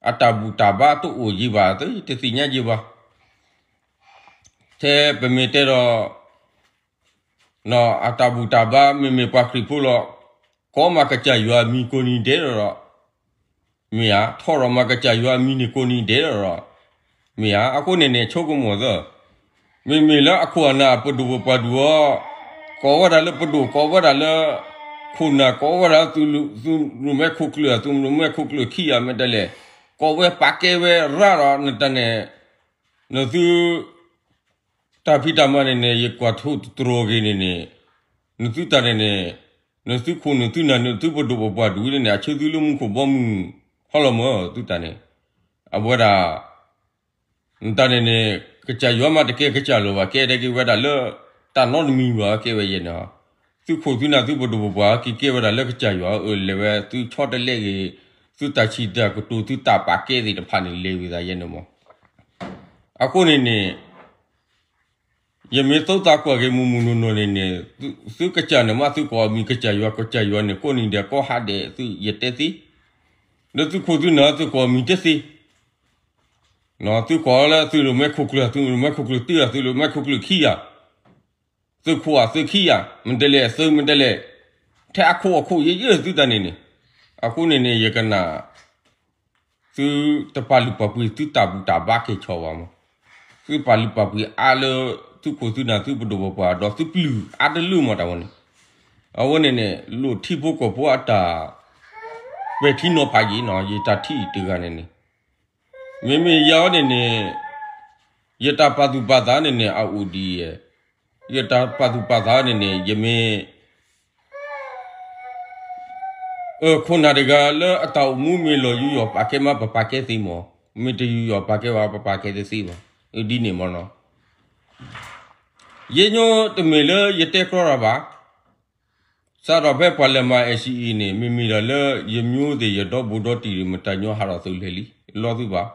အတၢ်ဘူၣ်တၢ်ဘါတအိၣ်ယံၤဘၣ် တသ့ၣ်ညါယံၤဘၣ်. ထဲပမ့ၢ်တဲဒီး အတၢ်ဘူၣ်တၢ်ဘါ မ့မ့ၢ်ပှၤခရံာ်ဖိလီၤ. ကိးမးကစၢ်ယွၤအမံၤကိးနံၤဒဲးဒီး မ့ၢ်ဧါ, ထီၣ်ဒီးမၤကစၢ်ယွၤအမံၤန့ၣ်ကိးနံၤဒဲးဒီး မ့ၢ်ဧါ. အဃိန့ၣ်န့ၣ် ဆိကမိၣ်သၢ မ့မ့ၢ်လၢအခိၣ်အနၢ်ပဒိၣ်ပပှၢ်ဒူၣ်အီၤ ကိးဝဲဒၣ်လၢပဒိၣ် ကိးဝဲဒၣ်လၢ ခိၣ်နၢ် ကိးဝဲဒၣ်လၢ သုးမုၢ်ဒိၣ်မဲခိၣ်ကျၢၢ် သုးမုၢ်ဒိၣ်မဲခိၣ်ကျၢၢ်ခံဂၤမ့ၢ်တဲလဲၣ် ကိးဝဲပာ်ကဲဝဲရၣ်ဒီး နတၢ်န့ၣ် နသု တၢ်ဖံးတၢ်မၤန့ၣ်န့ၣ် ယကွၢ်ထိၣ်သတြီၤက့ၤန့ၣ်န့ၣ် နသုတၢ်န့ၣ်န့ၣ် နသုခိၣ်နသုနၢ် နသုပဒိၣ်ပပှၢ်ဒူၣ်န့ၣ်န့ၣ် အဆၢသုလၢမူခိၣ်ဘီမုၢ် ဟီလီၤမၢသုတၢ်န့ၣ် အဝဲဒၣ် နတၢ်န့ၣ်န့ၣ် ကစၢ်ယွၤမးတကဲကစၢ်လီၤဘၣ် ကဲဒဲက့ၤဝဲဒၣ်လၢ တၢ်နီတမံၤဘၣ် ကဲဝဲယဲန့ၣ် သုခိၣ်သုနၢ်သုပဒိၣ်ပပှၢ် က့ၤကဲဝဲဒၣ်လၢကစၢ်ယွၤအအိၣ် လဲၤဝဲသုဆီတလဲက့ၤ သုတၢ်စံးတၢ်ကတိၤ သုတၢ်ပာ်ကဲသ့ၣ်တဖၣ်န့ၣ် လဲၤဝံၤသးယဲန့ၣ်မး အဃိန့ၣ်န့ၣ် ယမ့ၢ်သးသးကွၢ်က့ၤမုၢ်မုၢ်နီၢ်နီၢ်န့ၣ်န့ၣ် သုကစၢ်န့ၣ်မး သုကိးအမံၤကစၢ်ယွၤ ကစၢ်ယွၤန့ၣ် ကိးနံၤဒဲး ကိးဟါဒဲး သုယတဲသ့, လၢသုခိၣ်သုနၢ် သုကိးအမံၤတသ့, သုကိးလၢသုးရိၣ်မဲခိၣ်ကျၢၢ် သုးရိၣ်မဲခိၣ်ကျၢၢ်တၢ သုးရိၣ်မဲခိၣ်ကျၢၢ်ခံဂၤ သုးခိၣ်အသုးခံဂၤ မ့ၢ်တဲလဲၣ် သုးမ့ၢ်တဲလဲၣ်, ထဲအခိၣ်အခိၣ်ယဲယဲသုတၢ်န့ၣ်န့ၣ်, အဃိန့ၣ်န့ၣ် ယကနၣ် သုတပာ်လုၢ်ပာ်ပှ့ၤသုတၢ်ဘူၣ်တၢ်ဘါကဲဆီဘၣ်မး, သုပာ်လုၢ်ပာ်ပှ့ၤအါလၢ သုခိၣ်သုနၢ်သုပဒိၣ်ပပှၢ် ဒီးသုပျုၢ်အါတလၢမးတၢ်ဝဲန့ၣ်, အဝဲန့ၣ်န့ၣ် လိၣ်ထံဖိကီၢ်ဖိအတၢ် ပဲာ်ထံနီၤဖးယံာ်နီၤ ယတၢ်ထံၣ်တဂၤန့ၣ်န့ၣ်, မ့မ့ၢ်ယၤအီၤန့ၣ်န့ၣ် ယတၢ်ပာ်သူၣ်ပာ်သးန့ၣ်န့ၣ် အအိၣ်ဒ်အံၤ, ယတၢ်ပာ်သူၣ်ပာ်သးန့ၣ်န့ၣ် ယမ့ၢ် ခိၣ်နၢ်တဂၤလၢအတၢ်အိၣ်မူမ့ၢ်လီၤယူးယီၣ်ပာ်ကဲမး ပပာ်ကဲသ့မး, မ့ၢ်တယူးယီၣ်ပာ်ကဲဘၣ် ပပာ်ကဲတသ့ဘၣ်, ဒ်န့ၣ်မးနီၤ, ယညိတမ့ၢ်လၢယတဲကြီတၢ်ဘၣ် စးထီၣ်ဖဲပှၤလဲၤမၤ NCA န့ၣ် မ့မ့ၢ်ဒီးလၢယမျိုးသ့ၣ်ယဒီဘူးဒီတံၢ်မတၤညီဟးထီၣ်သုးလဲၤလံ လီၤသုဘၣ်,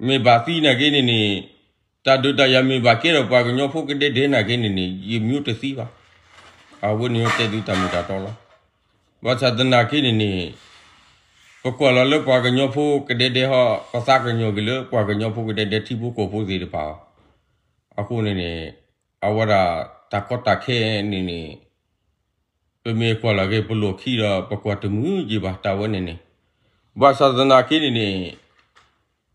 မ့ၢ်ဘၣ်သံနာ်က့န့ၣ်န့ၣ်, တၢ်ဒုးတၢ်ယၤမ့ၢ်ဘၣ်ကဲထီၣ်ပှၤကညီဖိကဒဲဒဲနာ်က့န့ၣ်န့ၣ် ယမျိုးတသံဘၣ်, အဝဲန့ၣ်တဲသုတၢ်မ့ၢ်တၢ်တီလီၤ, ဘၣ်ဆၣ်သနာ်က့န့ၣ်န့ၣ်, ပကွၢ်လီၤလၢပှၤကညီဖိကဒဲဒဲဟီ ပသးကညီၤက့ၤလၢပှၤကညီဖိကဒဲဒဲထံဖိကီၢ်ဖိသ့ၣ်တဖၣ်, အဃိန့ၣ်န့ၣ်, အဝဲဒၣ်တၢ်ကီတၢ်ခဲန့ၣ်န့ၣ် ပမ့ၢ်ကွၢ်လီၤက့ၤပလီၢ်ခံဒီး ပကွၢ်တမုာ်က့ၤဘၣ်တၢ်ဝဲန့ၣ်န့ၣ်, ဘၣ်ဆၣ်သနာ်က့န့ၣ်န့ၣ်,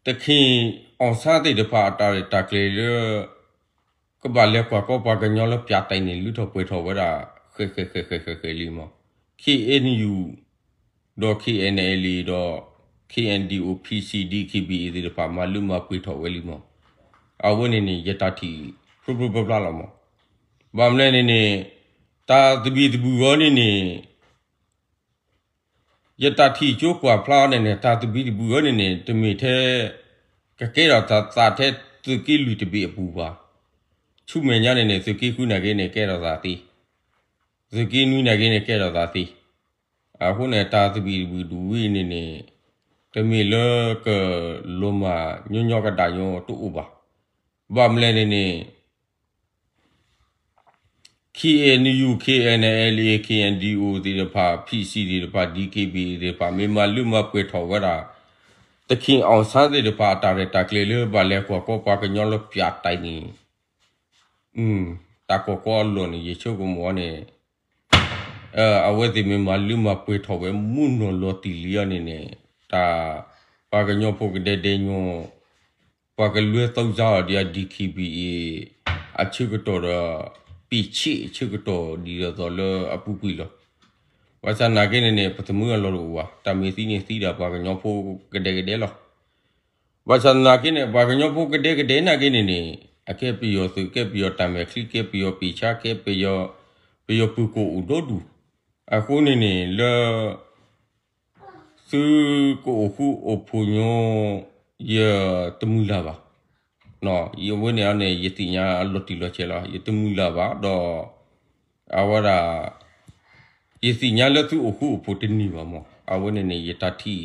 တခ့ၣ်အီၣ်ဆၣ်သ့ၣ်တဖၣ်အတၢ်ရဲၣ်တၢ်ကျဲၤလၢ ကဘၣ်လဲၤကွၢ်ကီပှၤကညီလၢပၠးတဲာ်န့ၣ် လုၢ်ထီၣ်ပှဲၤထီၣ်ဝဲဒၣ် ဃဲးဃဲးဃဲးဃဲးဃဲးဃဲးလံမး, KNU ဒီး KNLA ဒီး KNDO PC DKBA သ့ၣ်တဖၣ် မၤလုၢ်မၤပှ့ၤထီၣ်ဝဲလံမး, အဝဲန့ၣ်န့ၣ် ယတၢ်ထံၣ် ဖျိဖျိဖျါဖျါလီၤမး, ဘၣ်မနုၤလဲၣ်န့ၣ်န့ၣ်, တၢ်သဘံၣ်သဘုၣ်အီၤန့ၣ်န့ၣ် ယတၢ်ထံၣ်ကၠိကွၢ်ဖျါအီၤန့ၣ်န့ၣ် တၢ်သဘံၣ်သဘုၣ်အီၤန့ၣ်န့ၣ် တမ့ၢ်ထဲ ကကဲထီၣ်သးထဲသုးက့လွံၢ်တဘ့ၣ်အပူၤဘၣ်, ဆူမဲာ်ညါန့ၣ်န့ၣ် သုးက့ဃုနာ်က့န့ၣ် ကဲထီၣ်သးသ့, သုးက့နွံနာ်က့န့ၣ် ကဲထီၣ်သးသ့, အဃိန့ၣ် တၢ်သဘံၣ်သဘုၣ်ဒ်ဝဲန့ၣ်န့ၣ်, တမ့ၢ်လၢကလိၤမၤညီညီကဒၣ်ညီတအိၣ်ဘၣ်, ဘၣ်မနုၤလဲၣ်န့ၣ်န့ၣ် KNU KNLA KNDO သ့ၣ်တဖၣ် PC သ့ၣ်တဖၣ် DKBA သ့ၣ်တဖၣ် မ့ၢ်မၤလုၢ်မၤပှ့ၤထီၣ်ဝဲဒၣ် တခ့ၣ်အီၣ်ဆၣ်သ့ၣ်တဖၣ် အတၢ်ရဲၣ်တၢ်ကျဲၤလၢဘၣ်လဲၤကွၢ်ကီပှၤကညီလၢပၠးတဲာ်န့ၣ်, တၢ်ကီၢ်ကီအလီၢ်န့ၣ် ယဆိကမိၣ်အီၤန့ၣ် အဝဲသ့ၣ်မ့ၢ်မၤလုၢ်မၤပှ့ၤထီၣ်ဝဲမုၢ်နီၢ်လီၤတံၢ်လံအီၤန့ၣ်န့ၣ်, တၢ်ပှၤကညီဖိကဒဲဒဲညီ ပှၤကလွဲၢ်သီကစၢ်အီၤဒ်အ DKBA အဆၢကတီၢ်ဒီး ပ့ၢ်ဆ့ၣ်အဆၢကတီၢ်ဒ်သိးသိးလၢအပူၤကွံာ်လီၤ. ဘၣ်ဆၣ်နာ်က့န့ၣ်န့ၣ် ပသးမုာ်အလီၢ်တအိၣ်ဘၣ်, တၢ်မ့ၢ်သံန့ၣ်သံဒၣ်ပှၤကညီဖိကဒဲကဒဲလီၤ. ဘၣ်ဆၣ်သနာ်က့န့ၣ် ပှၤကညီဖိကဒဲကဒဲနာ်က့န့ၣ်န့ၣ် အကဲပယီၤသုး ကဲပယီၤတၢ်မဲာ်ချံ ကဲပယီၤပ့ၤဆါ ကဲပယီၤ ပယီၤပုၢ်ကိၣ်အိၣ်ဒီဒူၣ်. အဃိန့ၣ်န့ၣ် လၢ သုကအိၣ်ဃူအိၣ်ဖိးညီ ယတမုၢ်လၢ်ဘၣ်. အဝဲန့ၣ်န့ၣ် ယသ့ၣ်ညါလီၤတံၢ်လီၤဆဲးလီၤ ယတမုၢ်လၢ်ဘၣ်ဒီး အဝဲဒၣ် ယသ့ၣ်ညါလၢသုအိၣ်ဃူအိၣ်ဖိးတန့ၢ်ဘၣ်မး အဝဲန့ၣ်န့ၣ် ယတၢ်ထံၣ်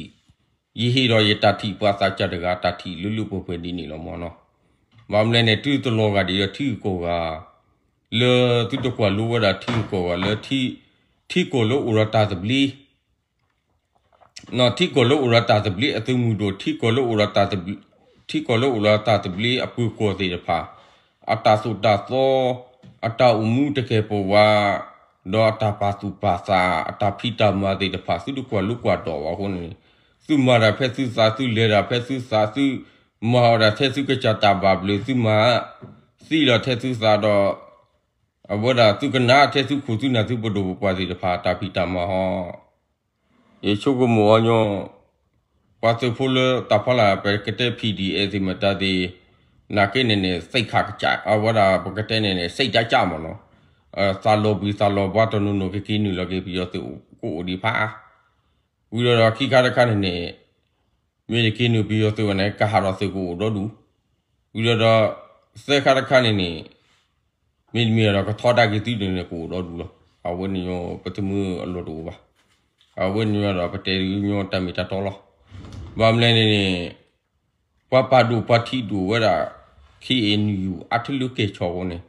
ယဟ့ၣ်ဒီးယတၢ်ထံၣ်ပှၤသးစၢ်တဂၤ တၢ်ထံၣ်လၢလၢပှဲၤပှဲၤဒ်န့ၣ်လီၤမးနီၤ. ဘၣ်မနုၤလဲၣ်န့ၣ် တုၤတလီၤဂာ်ဒ်ဒီးထံဂုၤကီၢ်ဂၤ လၢသုတကွၢ်လိဝဲဒၣ်ထံဂုၤကီၢ်ဂၤလၢ ထံကီၢ်လၢအိၣ်ဒီးတၢ်သဘျ့ ထံကီၢ်လၢအိၣ်ဒီးတၢ်သဘျ့အသုးမုၢ်ဒိၣ် ထံကီၢ်လၢအိၣ်ဒီးတၢ်သဘျ့ ထံကီၢ်လၢအိၣ်ဒီးတၢ်သဘျ့အပၢၤကီၢ်သ့ၣ်တဖၣ် အတၢ်သိၣ်တၢ်သီ အတၢ်အိၣ်မူတကဲာ်ပဝး ဒီးအတၢ်ပာ်သူၣ်ပာ်သး အတၢ်ဖံးတၢ်မၤသ့ၣ်တဖၣ် သုတကွၢ်လိကွၢ်ဒီးဘၣ်အဃိန့ၣ် သုမၤတၢ်ဖဲသုသး သုလဲၤတၢ်ဖဲသုသး သုမၤအီၣ်တၢ်ထဲသုကစၢ်တၢ်ဘၣ်ဘျုး သုမၤသံလီၤထဲသုသးဒီး အဝဲဒၣ်သုကနၣ်ထဲသုခိၣ်သုနၢ် သုပဒိၣ်ပပှၢ်သ့ၣ်တဖၣ် တၢ်ဖံးတၢ်မၤဟီ ယဆိကမိၣ်အီၤညီ ပှၤသုးဖိလၢတၢ်ဖီလာ် ပကတဲ P D F သ့ၣ်မတၤသ့ၣ် နာ်က့န့ၣ်န့ၣ် သ့ၣ်ခၣ်ကစၢ် အဝဲဒၣ်ပကတဲန့ၣ်န့ၣ် သ့ၣ်ကၢ်ကၢ်မးနီၤ သးလီၤဘှံးသးလီၤဘှါတနီၤနီၤ ကက့ၤနုာ်လီၤက့ၤပယီၤသုးကိးအိၣ်ဒံးဖး ဝံၤဒီးဒီးခံခါတခါန့ၣ်န့ၣ် မ့ၢ်တက့ၤနုာ်ပယီၤသုးဘၣ်န့ၣ် ကဟးထီၣ်သုးကအိၣ်ဒီဒူၣ်, ဝံၤဒီးဒီး သၢခါတခါန့ၣ်န့ၣ် မ့တမ့ၢ်ဒီးကထီဒါက့ၤသုန့ၣ်န့ၣ် ကအိၣ်ဒီဒူၣ်လီၤ. အဝဲန့ၣ်ညီ ပတမုၢ်အလီၢ်တအိၣ်ဘၣ်. အဝဲန့ၣ်ညီဒီး ပတဲဒုးညီတၢ်မ့ၢ်တၢ်တီလီၤ. ဘၣ်မနုၤလဲၣ်န့ၣ်န့ၣ် ပှၤပာ်ဒိၣ်ပှၤထံၣ်ဒိၣ်ဝဲဒၣ် K N U အါတလၢကဲၣ်ဆိးအဃိန့ၣ်,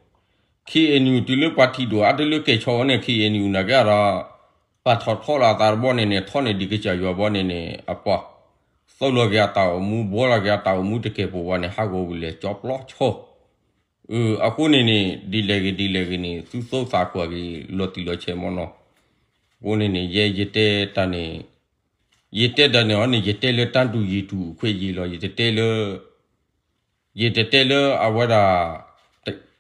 K N U တုၤလၢပှၤထံၣ်ဒိၣ်အါတလၢကဲၣ်ဆိးအဃိန့ၣ် K N U နာ်က့ဒီး ပာ်ထီၣ်ထီလီၤအသးတဘျီန့ၣ်န့ၣ် ထီန့ၢ်ဒံးကစၢ်ယွၤဘျီန့ၣ်န့ၣ် အပှၤ သိၣ်လီၤက့ၤအတၢ်အိၣ်မူ ဘှီလီၤက့ၤအတၢ်အိၣ်မူတကဲာ်ပဝးန့ၣ် ဟးဂီၤဝံၤလဲၤကၠီပျီဆိ အဃိန့ၣ်န့ၣ် ဒ်လဲၣ်ဂ့ၤဒ်လဲၣ်ဂ့ၤန့ၣ် သုသူသးကွၢ်က့ၤလီၤတံၢ်လီၤဆဲးမ့ၢ်နီၤ. အဃိန့ၣ်န့ၣ် ယဲယတဲတၢ်န့ၣ် ယတဲတၢ်န့ၣ်အီၤန့ၣ် ယတဲလၢတၢ်တူၢ်ယံၤတူၢ်ခွဲးယံၤလီၤ. ယတတဲလၢ ယတတဲလၢအဝဲဒၣ်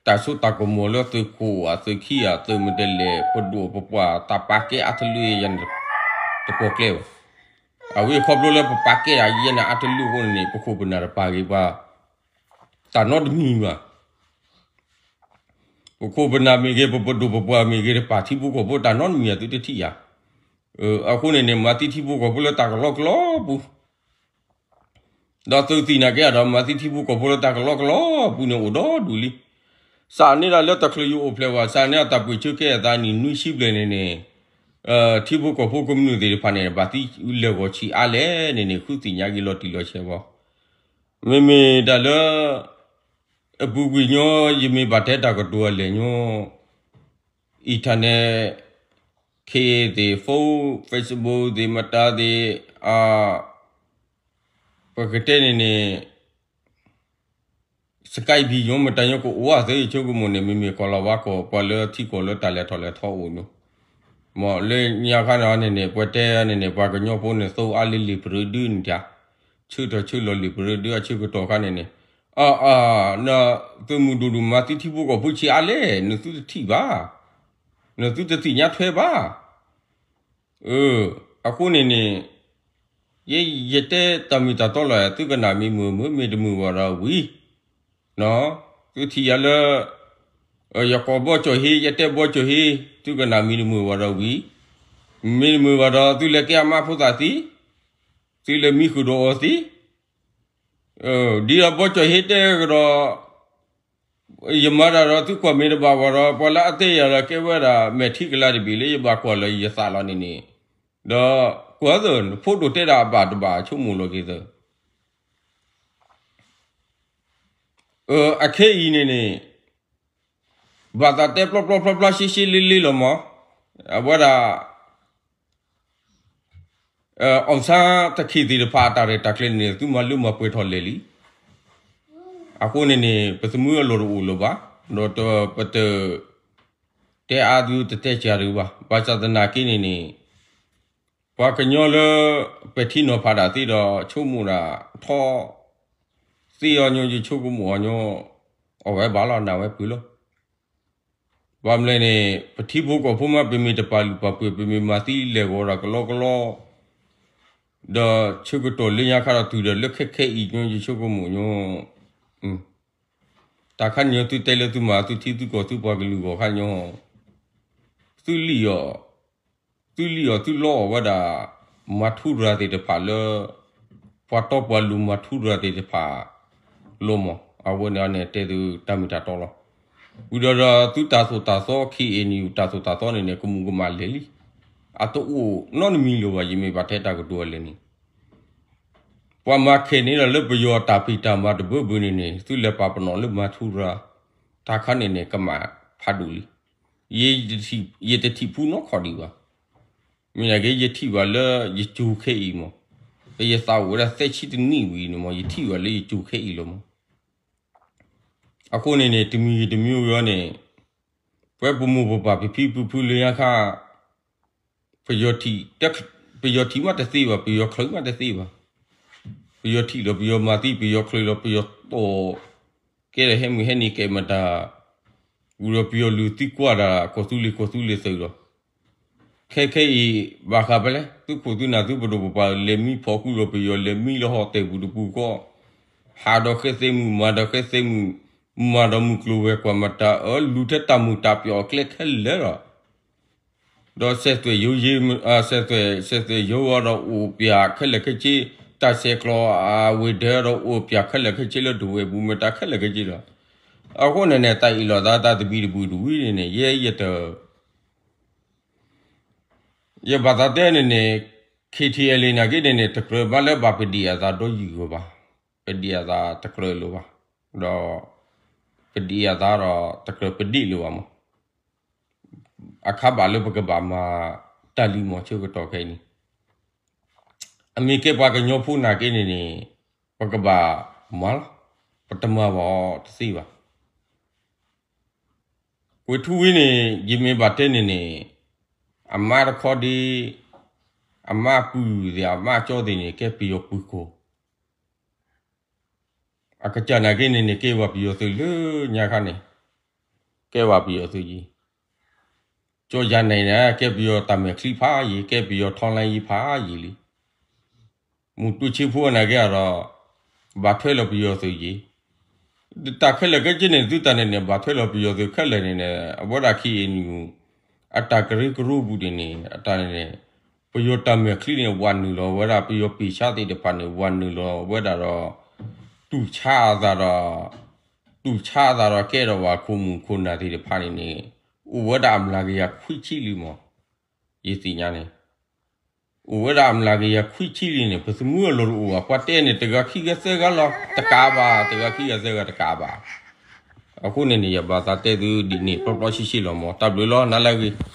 တၢ်စိတၢ်ကမီၤလၢသုးခိၣ်အသုးခံအသုးမုၢ်ဒဲးလဲၣ် ပဒိၣ်ပပှၢ်တၢ်ပာ်ကဲအါတလၢယဲန့ၣ် တပီၢ်ကျဲဘၣ်. အဝဲခီဖျိလၢပပာ်ကဲဒၣ်ယဲန့ၣ်အါတလၢအဃိန့ၣ်န့ၣ် ပခိၣ်ပနၢ်တပာ်ဂ့ၤပှၤ တၢ်နီတမံၤဘၣ်. ပခိၣ်ပနၢ်မ့ၢ်ဂ့ၤ ပပဒိၣ်ပပှၢ်မ့ၢ်ဂ့ၤ တပာ်ထံဖိကီၢ်ဖိတၢ်နီတမံၤ သုတထံၣ်ယၤ. အဃိန့ၣ်န့ၣ် မၤသံထံဖိကီၢ်ဖိလၢတၢ်ကလီကလီပူၤ ဒီးသုသ့ၣ်နာ်က့ဒီး မၤသံထံဖိကီၢ်ဖိလၢတၢ်ကလီကလီပူၤန့ၣ်အိၣ်ဒီဒူၣ်လံ. စးန့ၢ်ဒၣ်လၢတချုးယအိၣ်ဖျဲၣ်ဝဲ စးန့ၢ်ဒၣ်တၢ်ပှ့ၤဆၢကဲအသးနံၣ်နွံဆံဘျဲၣ်န့ၣ်န့ၣ် ထံဖိကီၢ်ဖိကမျၢၢ်သ့ၣ်တဖၣ်န့ၣ် ဘၣ်သံလဲၤဂီၤဆံးအါလဲၣ်န့ၣ်န့ၣ် ဃုသ့ၣ်ညါက့ၤလီၤတံၢ်လီၤဆဲးဘၣ်. မ့မ့ၢ်ဒၣ်လၢ အပူၤကွံာ်ညီ ယမ့ၢ်ဘၣ်တဲတၢ်ကတိၤအလဲၣ်ညီ internet ခ့သ့ၣ် phone Facebook သ့ၣ်မတၤသ့ၣ် ပကတဲန့ၣ်န့ၣ် Skype ညီမတၤညီကအိၣ်အသ့ ယဆိကမိၣ်န့ၣ် မ့မ့ၢ်ကီၢ်လီၤဝါကီၢ် ပှၤလၢထံကီၢ်လၢတၢ်လဲၤထီၣ်လဲၤထီအိၣ်န့ၣ် မ်လၢညါခါန့ၣ်န့ၣ်န့ၣ် ပှၤတဲန့ၣ်န့ၣ် ပှၤကညီဖိန့ၣ် သိအါလၢလံာ်ပရၢဒုန့ၣ်တၢ် ဆၢထၢၣ်ဆၢလီၤလံာ်ပရၢဒုအဆၢကတီၢ်ခါန့ၣ်န့ၣ် အၢ အၢ နသုးမုၢ်ဒိၣ်ဒိၣ်မၤသံထံဖိကီၢ်ဖိဆံးအါလဲၣ် နသုတထံၣ်ဘၣ် နသုတသ့ၣ်ညါထွဲဘၣ်. အဃိန့ၣ်န့ၣ် ယဲယတဲတၢ်မ့ၢ်တၢ်တီလီၤ သုကနၣ်မ့ၢ်မုာ်မုာ် မ့ၢ်တမုာ်ဘၣ်ဒီးဝံၤ သုထံၣ်ယၤလၢ ယကိးဘီကၠီၣ်ဟ့ ယတဲဘီကၠီၣ်ဟ့ သုကနၣ်မ့ၢ်တမုာ်ဘၣ်ဒီးဝံၤ မ့ၢ်တမုာ်ဘၣ်ဒီး သုလဲၤကဲအမါဖိသၣ်သ့ သုလဲၤမံဃုာ်ဒီးအီၤသ့ ဒ်ဒီးဘီကၠီၣ်ဟ့တဲကဒီး ယမၤတၢ်ဒီးသုကွၢ်မ့ၢ်တဘၣ်ဝဲဒီး ပှၤလၢအတဲယၤဒီးကဲဝဲဒၣ် မဲာ်ထံကလၤတဘ့ၣ်လၢယဘၣ်ကွၢ်လီၤယသးလီၤန့ၣ်န့ၣ် ဒီးကွၢ်သၢ နဖိဒိၣ်တဲဒၣ်အဘၣ်တဘၣ်ဆိကမိၣ်လီၤက့ၤသၢ အခဲအံၤန့ၣ်န့ၣ် ဘၣ်သးတဲပျီပျီပျီပျီရှဲရှဲလ့လ့လီၤမး အဝဲဒၣ် အောင်ဆန်း တခ့ၣ်သ့ၣ်တဖၣ်အတၢ်ရဲၣ်တၢ်ကျဲၤန့ၣ် သုမၤလၢမၤပှဲၤထီၣ်လဲၣ်လံ. အဃိန့ၣ်န့ၣ် ပသမုအလီၢ်တအိၣ်လၢၤဘၣ်, ဒီးပတ တဲအါဒုးတတဲစှၤဒုးဘၣ်. ဘၣ်ဆၣ်သနာ်က့န့ၣ်န့ၣ် ပှၤကညီလၢ ပဲာ်ထံနီၤဖးဒၣ်သ့ဒီး ဆိကမိၣ်ဒၣ်ထီ သ့အီၤညီ ယဆိကမိၣ်အီၤညီ အဝဲဘၣ်လီၤ နာ်ဝဲပှဲၤလီၤ. ဘၣ်မနုၤလဲၣ်န့ၣ် ပထံဖိကီၢ်ဖိမး ပမ့ၢ်တပာ်လုၢ်ပာ်ပှ့ၤ ပမ့ၢ်မၤသံလဲၤဂီၤဒၣ်ကလီကလီ ဒီးဆၢကတီၢ်လၢညါခါဒီးတုၤဒီးလၢခဲခဲအံၤညီ ယဆိကမိၣ်ညီ, တၢ်ခါညီသုတဲလၢသုမၤသုထံသုကီၢ်သုပှၤကလုာ်ဂီၢ်ခါညီ, သုလံၣ်အီၤ, သုလံၣ်အီၤသုလီအီၤဝဲဒၣ် မၤထူရၤသ့ၣ်တဖၣ်လၢ ပှၤတီပှၤလိၤမၤထူရၤသ့ၣ်တဖၣ်လီၤမး. အဝဲန့ၣ်န့ၣ်တဲသုတၢ်မ့ၢ်တၢ်တီလီၤ. ဝံၤဒီးဒီးသုတၢ်သိၣ်တၢ်သီ ခ့ၣ်အဲၣ်ယူၣ် တၢ်သိၣ်တၢ်သီန့ၣ်န့ၣ် ကမူးကမၣ်လဲၣ်လံ. အတအိၣ်နီတမံၤလၢၤဘၣ် ယမ့ၢ်ဘၣ်တဲတၢ်ကတိၤအလဲၣ်န့ၣ် ပှၤမၤခဲန့ၣ်ဒီးလၢပယီၤတၢ်ဖံးတၢ်မၤတဘၢဘၢန့ၣ်န့ၣ် သုလဲၤပာ်ပနီၣ်လၢမၤထူရၤ တၢ်ခါန့ၣ်န့ၣ် ကမၣ်ဖးဒိၣ်လံ. ယတထံၣ်ဖူနီၢ်ခီၣ်ဒံးဘၣ်. မ့ၢ်နာ်က့ ယထံၣ်ဘၣ်လၢယကၠိၤခဲအံၤမး, ပယသးအိၣ်ဝဲဒၣ်သၢဆံတနံၣ်ဝံၤန့ၣ်မး ယထံၣ်ဘၣ်လၢယကၠိၤခဲအံၤလီၤမး. အဃိန့ၣ်န့ၣ် တမံၤဂ့ၤတမံၤဂ့ၤန့ၣ် ပဝဲပမိၢ်ပပၢ်ပဖံပဖုလၢညါခါ ပယီၤထံၣ်, ပယီၤထံၣ်မးတသ့ဘၣ်, ပယီၤချုးမးတသ့ဘၣ်. ပယီၤထံၣ်လီၤ ပယီၤမၤသံ ပယီၤချုးလီၤ ပယီၤတီၢ်ကဲဒီးဟဲမုၢ်ဟဲနံၤကဲမတၤ, ဝံၤဒီးပယီၤလုၢ်သံကွၢ်တၢ် ကီၢ်သူလ့ၤကီၢ်သူလ့ၤသုးလီၤ. ခဲခဲအံၤ ဘၣ်ဃးဖဲလဲၣ် သုးခိၣ်သုးနၢ်သုပဒိၣ်ပပှၢ်လဲၤမံဖီၣ်ဃုာ်ဒီးပယီၤ လဲၤမံလၢဟီၣ်တဲၢ်ပူၤတပူၤဃီ, ဟးဒီးဃဲသဲမုၢ် မၤဒီးဃဲသဲမုၢ်, မၤဒီးမုၢ်ကျိၤဝဲၤကွာ်မတၤ အၢ လူၤထဲတၢ်မုာ်တၢ်ပျီၣ်အကျဲခဲလၢာ်လီၤ. ဒီးစဲးသွဲၣ်ယိယ့, စဲးသွဲၣ်, စဲးသွဲၣ်ယိဒီးအိၣ်ပၠးခဲလၢာ်ခဲဆ့, တၢ်ဆဲးကျိးအဝ့ၢ်ဒၢဒီးအိၣ်ပၠးခဲလၢာ်ခဲဆ့လၢဒဝဲၢ်ပူၤ မ့ၢ်တၢ်ခဲလၢာ်ခဲဆ့ဒီး, အဃိန့ၣ်န့ၣ် တၢ်အ့ၣ်လိာ်သးတၢ်သဘံၣ်သဘုၣ်တဝံၤန့ၣ်န့ၣ် ယဲယတ ယဘၣ်သးတဲန့ၣ်န့ၣ် ခ့ၣ်ထံၣ်အဲလ့ၣ် နာ်က့န့ၣ်န့ၣ် တကြၢးဘၣ်လၢဘၣ်ပဒံၣ်အသးဒီးယုၢ်ဂီၤဘၣ်, ပဒံၣ်အသးတကြၢးလိာ်ဘၣ်, ဒီး ပဒံၣ်အသးဒီးတကြၢးပဒံၣ်လိာ်ဘၣ်မး, အခါဘၣ်လၢပကဘၣ်မၤတၢ်လံမး ဆၢကတီၢ်ခဲအံၤန့ၣ်, အမ့ၢ်ကဲပှၤကညီဖိနာ်က့န့ၣ်န့ၣ် ပကဘၣ်မၤလီၤ, ပတမၤဘၣ်အီၤတသ့ဘၣ်. ကွဲၤထူဝ့န့ၣ် ယမ့ၢ်ဘၣ်တဲန့ၣ်န့ၣ် အမါတခီဒ့, အမါပုၢ်သ့ၣ် အမါကၠီသ့ၣ်န့ၣ် ကဲပယီၤပှၤကိး, အကစၢ်နာ်က့န့ၣ်န့ၣ် ကဲဝဲပယီၤသုးလၢညါခါန့ၣ်, ကဲဝဲပယီၤသုးယံၤ, ကၠီယၤန့ၣ်န့ၣ် ကဲပယီၤတၢ်မဲာ်ချံဖးယံၤ ကဲပယီၤထီလါယံၤဖးယံၤလံ. မူတူၢ်ဆ့ဖိနာ်က့ဒီး ဘၣ်ထွဲလီၤပယီၤသုးယံၤ, တၢ်ခဲလၢာ်ခဲဆ့န့ၣ် သုတၢ်န့ၣ်န့ၣ် ဘၣ်ထွဲလီၤပယီၤသုးခဲလၢာ်န့ၣ်န့ၣ် အဝဲဒၣ်ခံအံၤန့ၣ် အတၢ်ကရၢကရိပူၤန့ၣ်န့ၣ် အတၢ်န့ၣ်န့ၣ် ပယီၤတၢ်မဲာ်ချံန့ၣ် ဝးနုာ်လီၤဝဲဒၣ် ပယီၤပ့ၢ်ဆါသ့ၣ်တဖၣ်န့ၣ် ဝးနုာ်လီၤဝဲဒၣ်ဒီး တူၢ်ဆါအသးဒီး တူၢ်ဆါအသးဒီးကဲထီၣ်ဝဲခိၣ်မုၣ်ခိၣ်နၢ်သ့ၣ်တဖၣ်န့ၣ်န့ၣ် အိၣ်ဝဲဒၣ်အမျးကယၤခွံဆံလံမး, ယသ့ၣ်ညါန့ၣ် အိၣ်ဝဲဒၣ်အမျးကယၤခွံဆံလံန့ၣ် ပသမူအလီၢ်တအိၣ်ဘၣ်, ပှၤတဲန့ၣ် တဂၤခံဂၤသၢဂၤလီၤ တကးဘၣ်, တဂၤခံဂၤသၢဂၤတကးဘၣ်. အဃိန့ၣ်န့ၣ် ယဘၣ်သးတဲသုဒ်န့ၣ် ပျီပျီဆှံဆှံလီၤမး, တၢ်ဘျုးလီၤ နၤလၢအဂ့ၤ.